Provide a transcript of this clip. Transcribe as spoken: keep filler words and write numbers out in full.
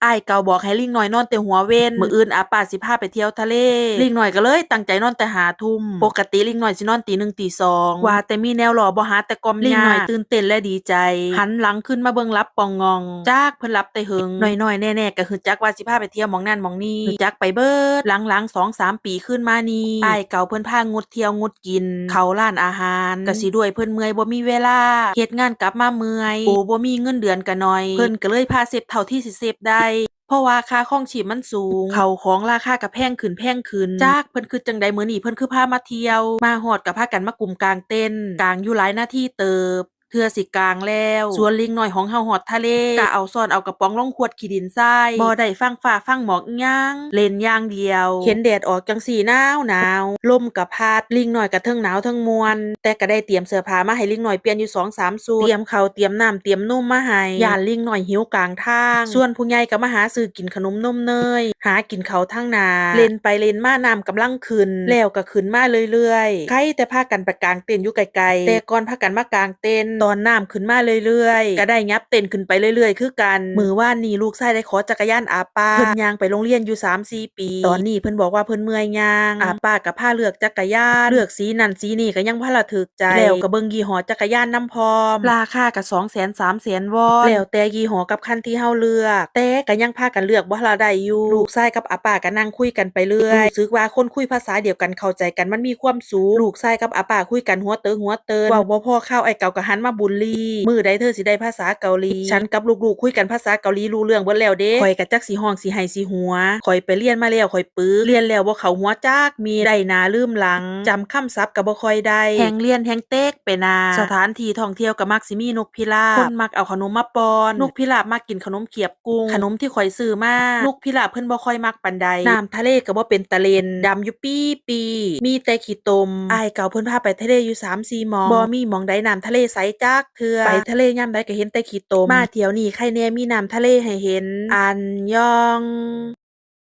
อ้ายเก่าบอกให้ลิงน้อยนอนแต่หัวเว็น มื้ออื่นอาป้าสิพาไปเที่ยวทะเล ลิงน้อยก็เลยตั้งใจนอนแต่ห้าทุ่ม ปกติลิงน้อยสินอนตีหนึ่งตีสอง ว่าแต่มีแนวหล่อบ่หาแต่กล่อม ลิงน้อย ยาก ตื่นเต้นและดีใจ หันหลังขึ้นมาเบิ่งหลับป่องงอง จักเพิ่นหลับแต่เหิง น้อยๆแน่ๆก็ฮู้จักว่าสิพาไปเที่ยวหม่องนั่นหม่องนี่ ฮู้จักไปเบิด หลังๆสองสามปีขึ้นมานี่ อ้ายเก่าเพิ่นพางุดเที่ยวงุดกิน เข้าร้านอาหาร ก็สิด้วยเพิ่นเมื่อยบ่มีเวลา เฮ็ดงานกลับมาเมื่อย โอ้ บ่มีเงินเดือนก็น้อย เพิ่นก็เลยพาเซฟเท่าที่สิเซฟได้ เพราะว่าค่าครองชีพมันสูง เข้าของราคาก็แพงขึ้นแพงขึ้น จักเพิ่นคิดจั่งใดมื้อนี้เพิ่นคือพามาเที่ยว มาฮอดก็พากันมากางเต็นท์ กางอยู่หลายนาทีเติบ เทื่อสิกางแล้ว ส่วนลิงน้อยของเฮาฮอดทะเล ก็เอาซ้อนเอากระป๋องลงขวดขี้ดินทราย บ่ได้ฟังฟ้าฟังหมอกอิหยัง เล่นอย่างเดียว เห็นแดดออกจั่งซี้หนาวหนาว ลมก็พัด ลิงน้อยก็เทิงหนาวเทิงม่วน แต่ก็ได้เตรียมเสื้อผ้ามาให้ลิงน้อยเปลี่ยนอยู่สองสามชุด เตรียมข้าวเตรียมน้ำเตรียมนมมาให้ ย้านลิงน้อยหิวกลางทาง ส่วนผู้ใหญ่ก็มาหาซื้อกินขนมนมเนย หากินข้าวทางหน้า เล่นไปเล่นมาน้ำกำลังขึ้น แล้วก็ขึ้นมาเรื่อยๆ ใครแต่พากันไปกางเต็นท์อยู่ไกลๆ แต่ก่อนพากันมากางเต็นท์ ตอนน้ำขึ้นมาเรื่อยๆ ก็ได้ยับเต็นท์ขึ้นไปเรื่อยๆ คือกัน มื้อวานนี้ลูกชายได้ขอจักรยานอาป้า เพิ่นย่างไปโรงเรียนอยู่สามสี่ปี ตอนนี้เพิ่นบอกว่าเพิ่นเมื่อยย่าง อาป้าก็พาเลือกจักรยาน เลือกสีนั่นสีนี่ก็ยังบ่ทันละถูกใจ แล้วก็เบิ่งยี่ห้อจักรยานนำพร้อม ราคาก็สองแสนสามแสนวอน แล้วแต่ยี่ห้อกับคันที่เฮาเลือก แต่ก็ยังพากันเลือกบ่ทันละได้อยู่ ลูกชายกับอาป้าก็นั่งคุยกันไปเรื่อย รู้สึกว่าคนคุยภาษาเดียวกันเข้าใจกันมันมีความสุข ลูกชายกับอาป้าคุยกันหัวเติงหัวเติน เว้าบ่พอคำอ้ายเก่าก็หันมาบูลลี่ มื้อใดเธอสิได้ภาษาเกาหลี ฉันกับลูกๆคุยกันภาษาเกาหลีรู้เรื่องเบิดแล้วเด้ ข้อยก็จักสิฮ้องสิไห้สิหัว ข้อยไปเรียนมาแล้วข้อยปึก เรียนแล้วบ่เข้าหัวจักเม็ด ได้หน้าลืมหลัง จำคำศัพท์ก็บ่ค่อยได้ แฮ่งเรียนแฮ่งเต๊กไปหน้า สถานที่ท่องเที่ยวก็มักสิมีนกพิราบ คนมักเอาขนมมาป้อน นกพิราบมักกินขนมเขียบกุ้ง ขนมที่ข้อยซื้อมา นกพิราบเพิ่นบ่ค่อยมักปานใด น้ำทะเลก็บ่เป็นตาเล่น ดำอยู่ปี้ๆ มีแต่ขี้ตม อ้ายเก่าเพิ่นพาไปทะเลอยู่สามสี่หม่อง บ่มีหม่องใดน้ำทะเลใสจักเทื่อ ไปทะเลยามใดก็เห็นแต่ขี้ตม มาเที่ยวนี้ไคแน่มีน้ำทะเลให้เห็น อันยอง